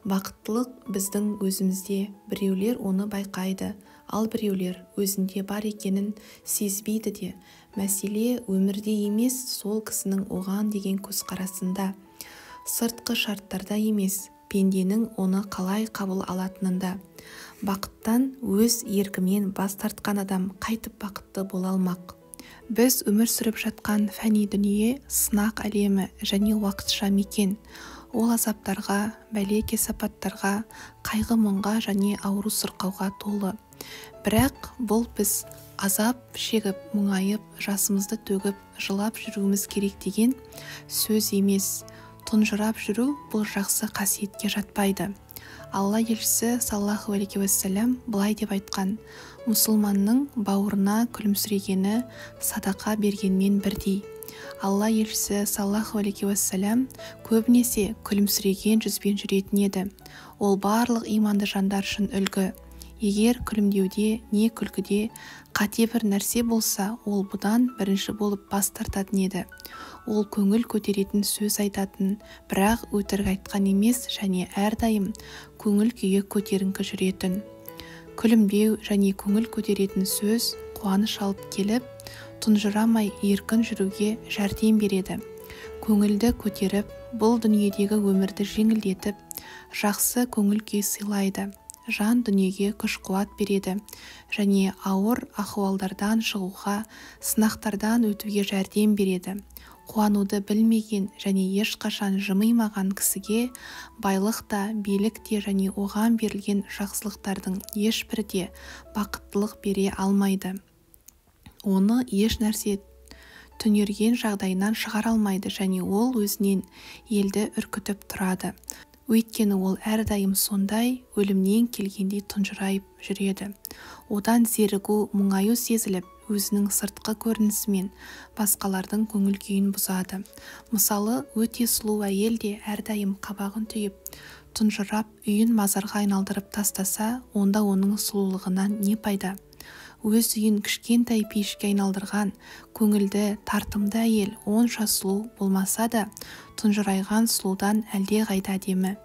Бақыттылық біздің өзімізде. Біреулер оны байқайды, ал біреулер өзінде бар екенін сезбейді де. Мәселе өмірде емес, сол кісінің оған деген көзқарасында. Сыртқы шарттарда емес, пенденің оны қалай қабыл алатынында. Бақыттан өз еркімен бас тартқан адам қайтіп бақытты бола алмақ? Біз өмір сүріп жатқан фәни дүние сынақ әлемі және уақытша мекен. Ол азаптарға, бәле-кесапаттарға, қайғы-мұңға және ауру-сырқауға толы. Бірақ бұл біз азап шегіп, мұңайып, жасымызды төгіп, жылап жүруіміз керек деген сөз емес. Тұнжырап жүру бұл жақсы қасиетке жатпайды. Алла елшісі саллаллаху алейхи уассалам былай деп айтқан: мұсылманның бауырына күлімсірегені садақа бергенмен бірдей. Алла елшісі саллаллаху алейхи уассалам көбінесе күлімсіреген жүзбен жүретін еді. Ол барлық иманды жандар үшін үлгі. Егер күлімдеуде не күлкіде қате бір нәрсе болса, ол бұдан бірінші болып бас тартатын еді. Ол көңіл көтеретін сөз айтатын, бірақ өтірік айтқан емес және әрдайым көңіл күйі көтеріңкі жүретін. Күлімдеу және көңіл көтеретін сөз қуаныш алып келіп, тұнжырамай еркін жүруге жәрдем береді. Көңілді көтеріп, бұл дүниедегі өмірді жеңілдетіп, жақсы көңіл күй сыйлайды. Жан дүниеге күш-қуат береді және ауыр ахуалдардан шығуға, сынақтардан өтуге жәрдем береді. Қуануды білмеген және ешқашан жымимаған кісіге байлық та, билік те және оған берілген жақсылықтардың ешбірі де бақыттылық бере алмайды. Оны еш нәрсе түнерген жағдайынан шығара алмайды және ол өзінен елді үркітіп тұрады. Өйткені ол әрдайым сондай өлімнен келгендей тұнжырайып жүреді. Одан зерігу, мұңаю сезіліп, өзінің сыртқы көрінісімен басқалардың көңіл күйін бұзады. Мысалы, өте сұлу әйел де әрдайым қабағын түйіп, тұнжырап, үйін мазарға айналдырып тастаса, онда оның сұлулығынан не пайда? Өз үйін кішкентай пейішке айналдырған көңілді, тартымды әйел онша сұлу болмаса да, тұнжырайған сұлудан әлдеқайда әдемі.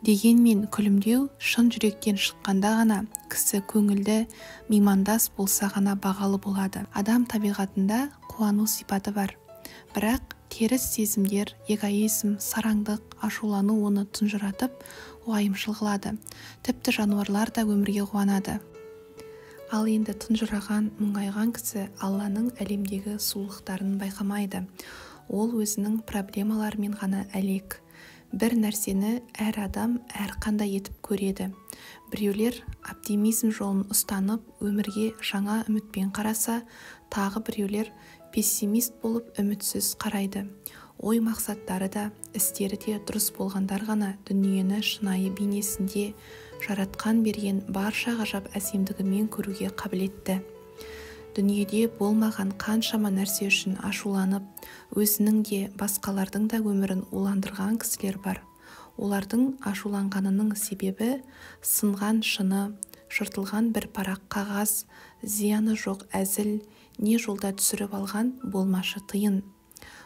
Дегенмен күлімдеу шын жүректен шыққанда ғана, кісі көңілді, меймандас болса ғана бағалы болады. Адам табиғатында қуану сипаты бар. Бірақ теріс сезімдер, эгоизм, сараңдық, ашулану оны тұнжыратып, уайымшыл қылады. Тіпті жануарлар да өмірге қуанады. Ал енді тұнжыраған, мұңайған кісі Алланың әлемдегі сұлулықтарын байқамайды. Ол өзінің проблемаларымен ғана әлек. Бір нәрсені әр адам әрқандай етіп көреді. Біреулер оптимизм жолын ұстанып, өмірге жаңа үмітпен қараса, тағы біреулер пессимист болып үмітсіз қарайды. Ой мақсаттары да, істері де дұрыс болғандар ғана дүниені шынайы бейнесінде жаратқан берген барша ғажап әсемдігімен көруге қабілетті. Дүниеде болмаған қаншама нәрсе үшін ашуланып, өзінің де, басқалардың да өмірін уландырған кісілер бар. Олардың ашуланғанының себебі сынған шыны, жыртылған бір парақ қағаз, зияны жоқ әзіл, не жолда түсіріп алған болмашы тиын.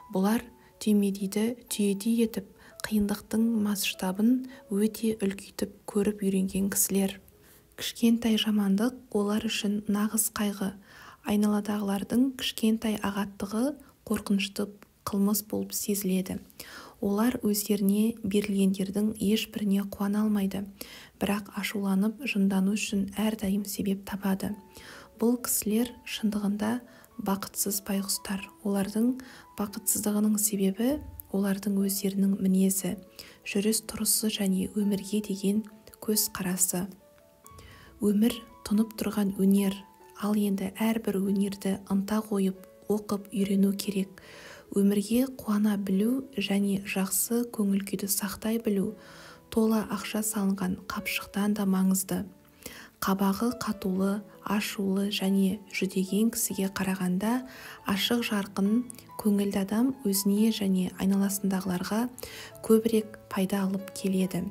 Бұлар түймедейді түйедей етіп, қиындықтың масштабын өте үлкейтіп көріп үйренген кісілер. Кішкентай жамандық олар үшін нағыз қайғы. Айналадағылардың кішкентай ағаттығы қорқынышты қылмыс болып сезіледі. Олар өздеріне берілгендердің ешбіріне қуана алмайды, бірақ ашуланып жындану үшін әрдайым себеп табады. Бұл кісілер шындығында бақытсыз байғұстар. Олардың бақытсыздығының себебі олардың өздерінің мінезі, жүріс-тұрысы және өмірге деген көзқарасы. Өмір тұнып тұрған өнер, ал енді әрбір өнерді ынта қойып, оқып, үйрену керек. Өмірге қуана білу және жақсы көңіл күйді сақтай білу тола ақша салынған қапшықтан да маңызды. Қабағы қатулы, ашулы және жүдеген кісіге қарағанда ашық жарқын көңілді адам өзіне және айналасындағыларға көбірек пайда алып келеді.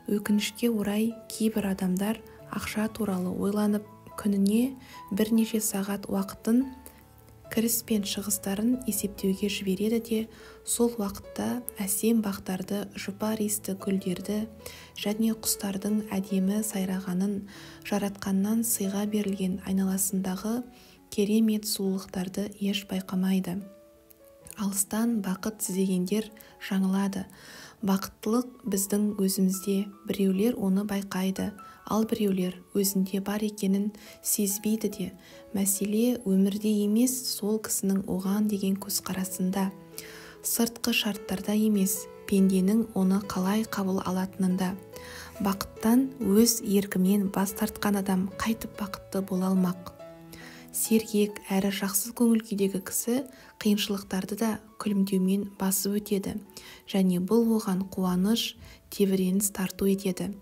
Өкінішке орай, кейбір адамдар ақша туралы ойланып, күніне бірнеше сағат уақытын Кіріс пен шығыстарын есептеуге жібереді де, сол уақытта әсем бақтарды, жұпар иісті гүлдерді және құстардың әдемі сайрағанын, жаратқаннан сыйға берілген айналасындағы керемет сұлулықтарды еш байқамайды. Алыстан бақыт іздегендер жаңылады. Бақыттылық біздің өзімізде. Біреулер оны байқайды, ал біреулер өзінде бар екенін сезбейді де. Мәселе өмірде емес, сол кісінің оған деген көзқарасында. Сыртқы шарттарда емес, пенденің оны қалай қабыл алатынында. Бақыттан өз еркімен бас тартқан адам қайтып бақытты бола алмақ? Сергек әрі жақсы көңіл күйдегі кісі қиыншылықтарды да күлімдеумен басып өтеді және бұл оған қуаныш, тебіреніс тарту етеді.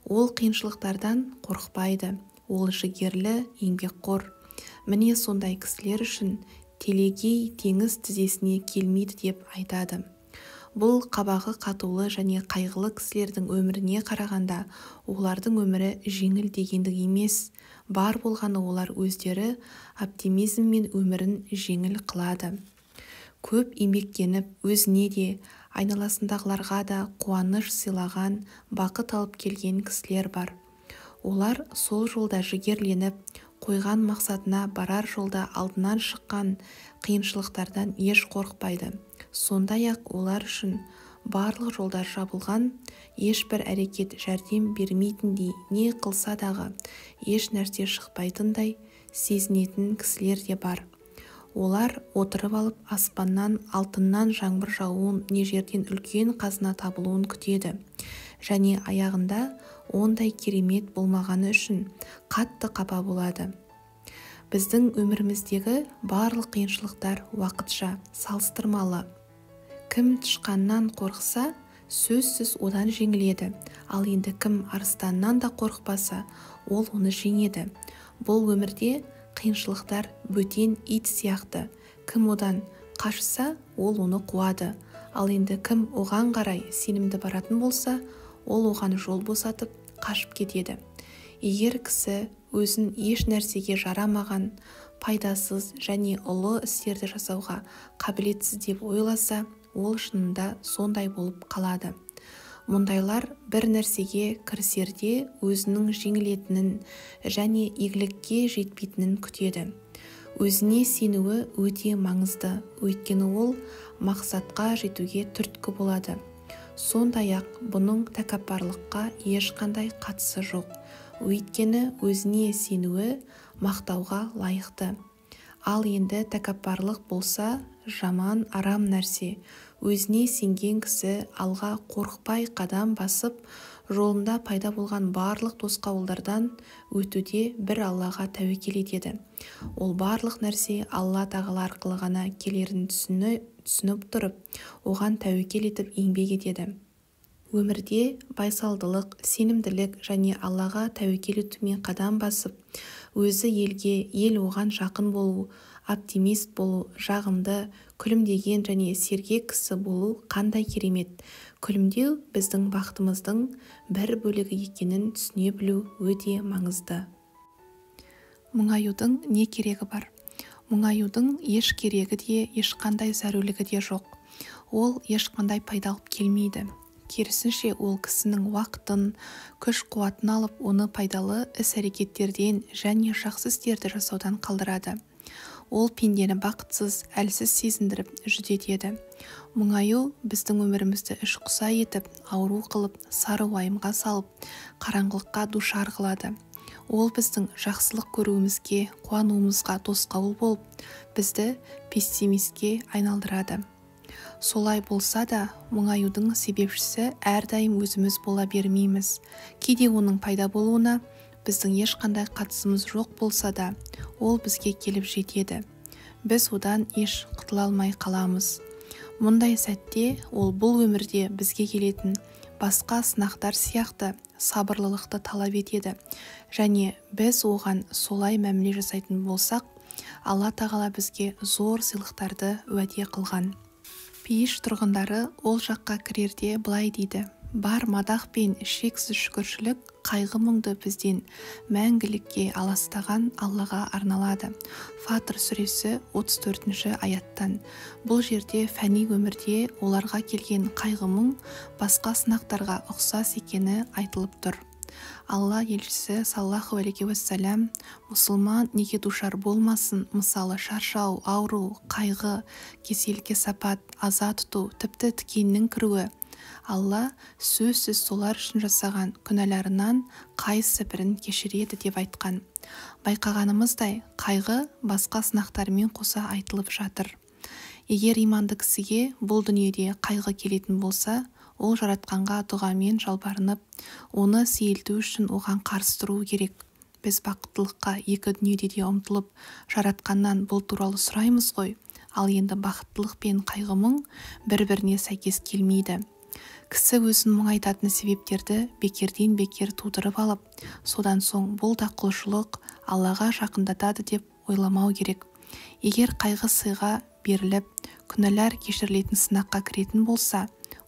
Ол қиыншылықтардан қорықпайды, ол жігерлі, еңбекқор. Міне сондай кісілер үшін телегей теңіз тізесіне келмейді деп айтады. Бұл қабағы қатулы және қайғылы кісілердің өміріне қарағанда олардың өмірі жеңіл дегендік емес, бар болғаны олар өздері оптимизммен өмірін жеңіл қылады. Көп еңбектеніп, өзіне де, айналасындағыларға да қуаныш сыйлаған, бақыт алып келген кісілер бар. Олар сол жолда жігерленіп, қойған мақсатына барар жолда алдынан шыққан қиыншылықтардан еш қорықпайды. Сондай-ақ олар үшін барлық жолдар жабылған, ешбір әрекет жәрдем бермейтіндей, не қылса дағы еш нәрсе шықпайтындай сезінетін кісілер де бар. Олар отырып алып аспаннан алтыннан жаңбыр жаууын, не жерден үлкен қазына табылуын күтеді. Және аяғында ондай керемет болмағаны үшін қатты қапа болады. Біздің өміріміздегі барлық қиыншылықтар уақытша, салыстырмалы. Кім тышқаннан қорықса, сөзсіз одан жеңіледі. Ал енді кім арыстаннан да қорықпаса, ол оны жеңеді. Бұл өмірде қиыншылықтар бөтен ит сияқты. Кім одан қашса, ол оны қуады. Ал енді кім оған қарай сенімді баратын болса, ол оған жол босатып, қашып кетеді. Егер кісі өзін еш нәрсеге жарамаған, пайдасыз және ұлы істерді жасауға қабілетсіз деп ойласа, ол шынында сондай болып қалады. Мұндайлар бір нәрсеге кірісерде өзінің жеңілетінін және игілікке жетпейтінін күтеді. Өзіне сенуі өте маңызды, өйткені ол мақсатқа жетуге түрткі болады. Сондай-ақ бұның тәкаппарлыққа ешқандай қатысы жоқ, өйткені өзіне сенуі мақтауға лайықты. Ал енді тәкаппарлық болса, жаман арам нәрсе. Өзіне сенген кісі алға қорықпай қадам басып, жолында пайда болған барлық тосқауылдардан өтуде бір Аллаға тәуекел етеді. Ол барлық нәрсе Алла тағала арқылы ғана келерін түсініп тұрып, оған тәуекел етіп еңбек етеді. Өмірде байсалдылық, сенімділік және Аллаға тәуекел етумен қадам басып, өзі елге, ел оған жақын болу, оптимист болу, жағымды, күлімдеген және сергек кісі болу қандай керемет. Күлімдеу біздің бақытымыздың бір бөлігі екенін түсіне білу өте маңызды. Мұңаюдың не керегі бар? Мұңаюдың еш керегі де, ешқандай зәрулігі де жоқ. Ол ешқандай пайда алып келмейді. Керісінше, ол кісінің уақытын, күш-қуатын алып, оны пайдалы іс-әрекеттерден және жақсы істерді жасаудан қалдырады. Ол пендені бақытсыз, әлсіз сезіндіріп, жүдетеді. Мұңаю біздің өмірімізді іш құса етіп, ауру қылып, сары уайымға салып, қараңғылыққа душар қылады. Ол біздің жақсылық көруімізге, қуануымызға тосқауыл болып, бізді пессимистке айналдырады. Солай болса да, мұңаюдың себепшісі әрдайым өзіміз бола бермейміз. Кейде оның пайда болуына біздің ешқандай қатысымыз жоқ болса да, ол бізге келіп жетеді. Біз одан еш құтыла алмай қаламыз. Мұндай сәтте ол бұл өмірде бізге келетін басқа сынақтар сияқты сабырлылықты талап етеді. Және біз оған солай мәміле жасайтын болсақ, Алла тағала бізге зор сыйлықтарды уәде қылған. Пейіш тұрғындары ол жаққа кірерде былай дейді: Бар мадақ пен шексіз шүкіршілік қайғы-мұңды бізден мәңгілікке аластаған Аллаға арналады. Фатыр сүресі 34-ші аяттан. Бұл жерде фәни өмірде оларға келген қайғы-мұң басқа сынақтарға ұқсас екені айтылып тұр. Алла елшісі саллаллаху алейхи уассалам мұсылман неге душар болмасын, мысалы шаршау, ауру, қайғы, кесел, кесапат, аза тұту, тіпті тікеннің кіруі, Алла сөзсіз солар үшін жасаған күнәларынан қайсы бірін кешіреді деп айтқан. Байқағанымыздай, қайғы басқа сынақтармен қоса айтылып жатыр. Егер иманды кісіге бұл дүниеде қайғы келетін болса, ол жаратқанға дұғамен жалбарынып, оны сейілту үшін оған қарсы тұру керек. Біз бақыттылыққа екі дүниеде де ұмтылып, жаратқаннан бұл туралы сұраймыз ғой. Ал енді бақыттылық пен қайғы-мұң бір-біріне сәйкес келмейді. Кісі өзін мұңайтатын себептерді бекерден бекер тудырып алып, содан соң бұл да құлшылық, Аллаға жақындатады деп ойламау керек. Егер қайғы сыйға беріліп, күнәлар кешірілетін сынаққа кіретін болса,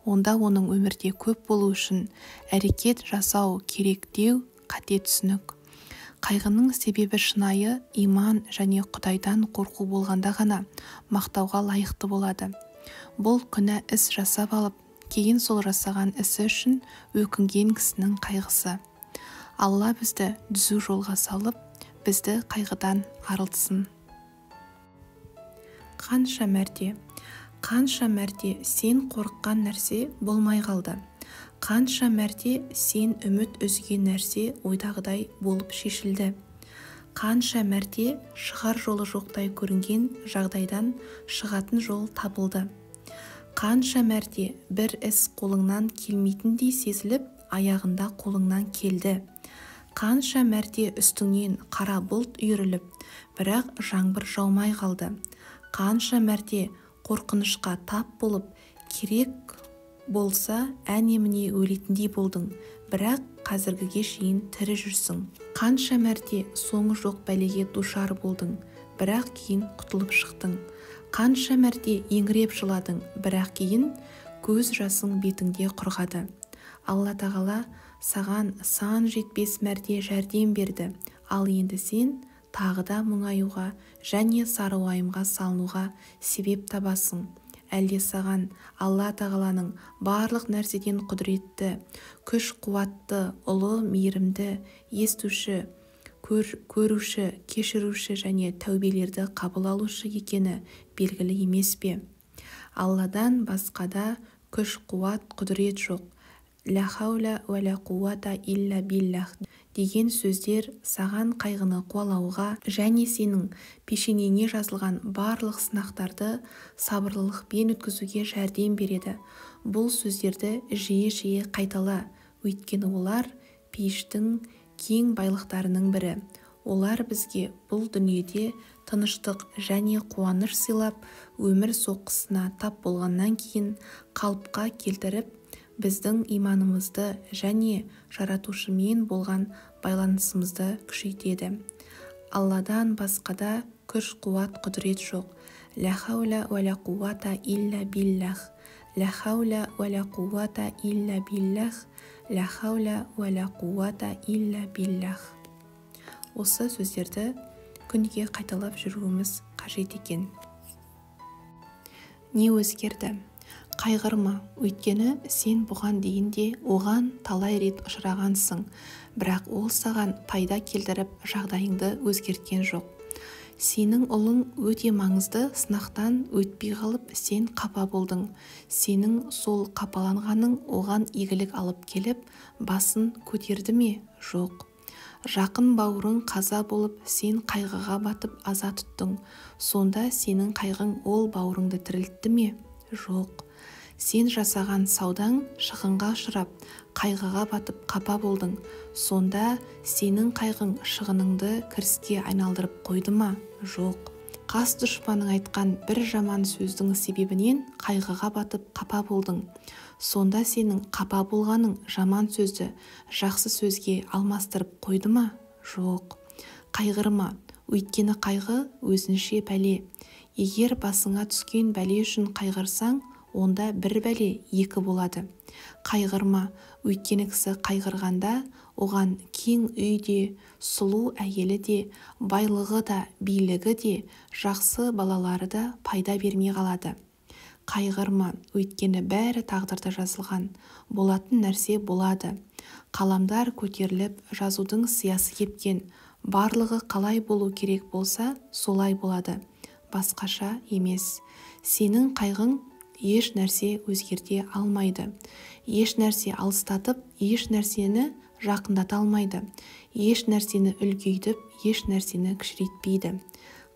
онда оның өмірде көп болу үшін әрекет жасау керек деу қате түсінік. Қайғының себебі шынайы иман және Құдайдан қорқу болғанда ғана мақтауға лайықты болады. Бұл күнә іс жасап алып, кейін сол жасаған ісі үшін өкінген кісінің қайғысы. Алла бізді түзу жолға салып, бізді қайғыдан арылтсын. Қанша мәрте, қанша мәрте сен қорыққан нәрсе болмай қалды. Қанша мәрте сен үміт үзген нәрсе ойдағыдай болып шешілді. Қанша мәрте шығар жолы жоқтай көрінген жағдайдан шығатын жол табылды. Қанша мәрте бір іс қолыңнан келмейтіндей сезіліп, аяғында қолыңнан келді. Қанша мәрте үстіңнен қара бұлт үйіріліп, бірақ жаңбыр жаумай қалды. Қанша мәрте қорқынышқа тап болып, керек болса әне-міне өлетіндей болдың, бірақ қазіргіге шейін тірі жүрсің. Қанша мәрте соңы жоқ бәлеге душар болдың, бірақ кейін құтылып шықтың. Қанша мәрте еңіреп жыладың, бірақ кейін көз жасың бетіңде құрғады. Алла тағала саған сан жетпес мәрте жәрдем берді, ал енді сен тағы да мұңаюға және сары уайымға салынуға себеп табасың. Әлде саған Алла тағаланың барлық нәрседен құдіретті, күш қуатты, ұлы мейірімді, естуші, көруші, кешіруші және тәубелерді қабыл алушы екені белгілі емес пе? Алладан басқада күш қуат, құдірет жоқ. Ла хаула уа ла қуата илля биллах деген сөздер саған қайғыны қуалауға және сенің пешенеңе жазылған барлық сынақтарды сабырлылықпен өткізуге жәрдем береді. Бұл сөздерді жиі-жиі қайтала, өйткені олар пейіштің кең байлықтарының бірі. Олар бізге бұл дүниеде тыныштық және қуаныш сыйлап, өмір соққысына тап болғаннан кейін қалыпқа келтіріп, біздің иманымызды және жаратушымен болған байланысымызды күшейтеді. Алладан басқада күш қуат құдірет жоқ. Ла хаула уа ла қуата илля биллах. Ла хаула уа ла қуата илля биллах. Ла хаула уа ла қуата илля биллах. Осы сөздерді күніге қайталап жүруіміз қажет екен. Не өзгерді? Қайғырма, өйткені сен бұған дейін де оған талай рет ұшырағансың, бірақ ол саған пайда келтіріп жағдайыңды өзгерткен жоқ. Сенің ұлың өте маңызды сынақтан өтпей қалып, сен қапа болдың. Сенің сол қапаланғаның оған игілік алып келіп, басын көтерді ме? Жоқ. Жақын бауырың қаза болып, сен қайғыға батып аза тұттың. Сонда сенің қайғың ол бауырыңды тірілтті ме? Жоқ. Сен жасаған саудаң шығынға ұшырап, қайғыға батып қапа болдың. Сонда сенің қайғың шығыныңды кіріске айналдырып қойды ма? Жоқ. Қас дұшпаның айтқан бір жаман сөздің себебінен қайғыға батып қапа болдың. Сонда сенің қапа болғаның жаман сөзді жақсы сөзге алмастырып қойды ма? Жоқ. Қайғырма, өйткені қайғы өзінше бәле. Егер басыңа түскен бәле үшін қайғырсаң, Онда бір бәле екі болады. Қайғырма, өйткені кісі қайғырғанда оған кең үй де, сұлу әйелі де, байлығы да, билігі де, жақсы балалары да пайда бермей қалады. Қайғырма, өйткені бәрі тағдырда жазылған, болатын нәрсе болады. Қаламдар көтеріліп, жазудың сиясы кепкен, барлығы қалай болу керек болса, солай болады. Басқаша емес. Сенің қайғың еш нәрсе өзгерте алмайды. Еш нәрсе алыстатып, еш нәрсені жақындата алмайды. Еш нәрсені үлкейтіп, еш нәрсені кішірейтпейді.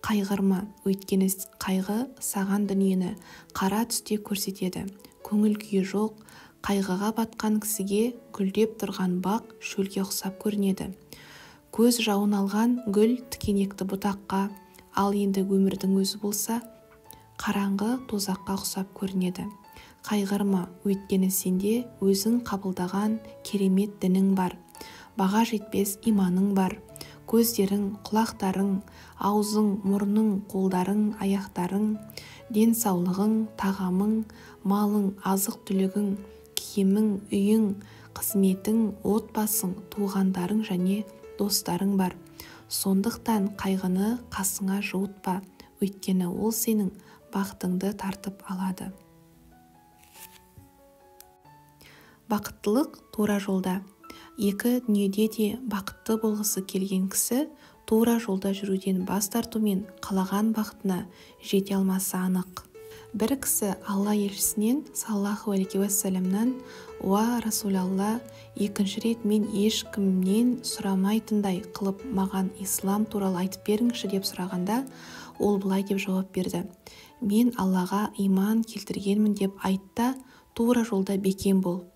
Қайғырма, өйткені қайғы саған дүниені қара түсте көрсетеді. Көңіл күйі жоқ, қайғыға батқан кісіге гүлдеп тұрған бақ шөлге ұқсап көрінеді. Көз жауын алған гүл тікенекті бұтаққа, ал енді өмірдің өзі болса, қараңғы тозаққа ұқсап көрінеді. Қайғырма, өйткені сенде өзің қабылдаған керемет дінің бар, баға жетпес иманың бар. Көздерің, құлақтарың, аузың, мұрның, қолдарың, аяқтарың, денсаулығың, тағамың, малың, азық-түлігің, киімің, үйің, қызметің, отбасың, туғандарың және достарың бар. Сондықтан қайғыны қасыңа жуытпа, өйткені ол сенің бақытыңды тартып алады. Бақыттылық тура жолда. Екі дүниеде де бақытты болғысы келген кісі тура жолда жүруден бас тартумен қалаған бақытына жете алмасы анық. Бір кісі Алла елшісінен саллаллаху алейхи уассаламнан: «Уа Расулалла, екінші рет мен ешкімнен сұрамайтындай қылып маған ислам туралы айтып беріңізші» деп сұрағанда, ол былай деп жауап берді: «Мен Аллаға иман келтіргенмін деп айт та, тура жолда бекем бол».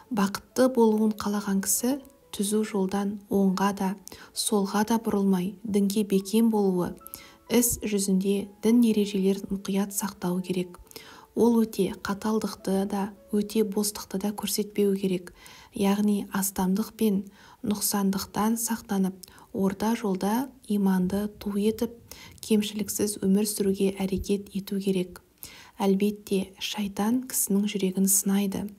Бақытты болуын қалаған кісі түзу жолдан оңға да, солға да бұрылмай, дінге бекем болуы, іс жүзінде дін ережелерін мұқият сақтауы керек. Ол өте қаталдықты да, өте бостықты да көрсетпеуі керек. Яғни астамдық пен нұқсандықтан сақтанып, орта жолда иманды ту етіп, кемшіліксіз өмір сүруге әрекет ету керек. Әлбетте, шайтан кісінің жүрегін сынайды.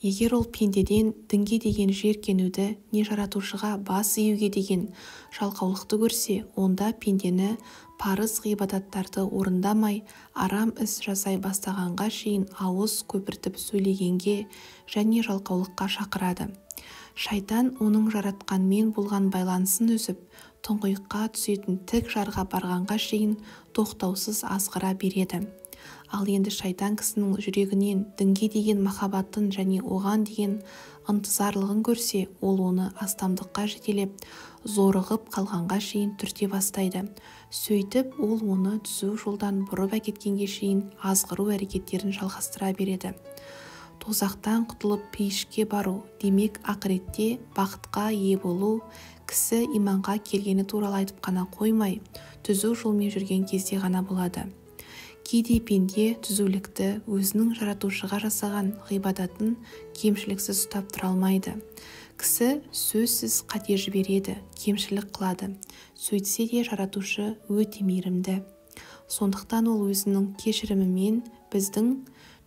Егер ол пендеден дінге деген жеркенуді, не жаратушыға бас июге деген жалқаулықты көрсе, онда пендені парыз ғибадаттарды орындамай, арам іс жасай бастағанға шейін ауыз көпіртіп сөйлегенге және жалқаулыққа шақырады. Шайтан оның жаратқанмен болған байланысын үзіп, тұңғиыққа түсетін тік жарға барғанға шейін тоқтаусыз азғыра береді. Ал енді шайтан кісінің жүрегінен дінге деген махаббатын және оған деген ынтызарлығын көрсе, ол оны астамдыққа жетелеп, зорығып қалғанға шейін түрте бастайды. Сөйтіп, ол оны түзу жолдан бұрып әкеткенге шейін азғыру әрекеттерін жалғастыра береді. Тозақтан құтылып пейішке бару, демек ақыретте бақытқа ие болу, кісі иманға келгені туралы айтып қана қоймай, түзу жолмен жүрген кезде ғана болады. Кейде пенде түзулікті өзінің жаратушыға жасаған ғибадатын кемшіліксіз ұстап тұра алмайды. Кісі сөзсіз қате жібереді, кемшілік қылады. Сөйтсе де жаратушы өте мейірімді. Сондықтан ол өзінің кешірімімен біздің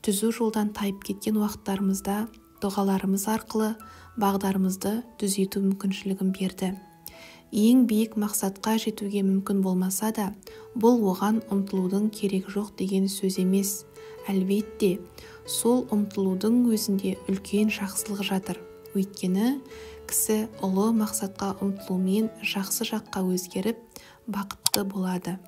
түзу жолдан тайып кеткен уақыттарымызда дұғаларымыз арқылы бағдарымызды түзету мүмкіншілігін берді. Ең биік мақсатқа жетуге мүмкін болмаса да, бұл оған ұмтылудың керегі жоқ деген сөз емес. Әлбетте, сол ұмтылудың өзінде үлкен жақсылық жатыр. Өйткені кісі ұлы мақсатқа ұмтылумен жақсы жаққа өзгеріп, бақытты болады.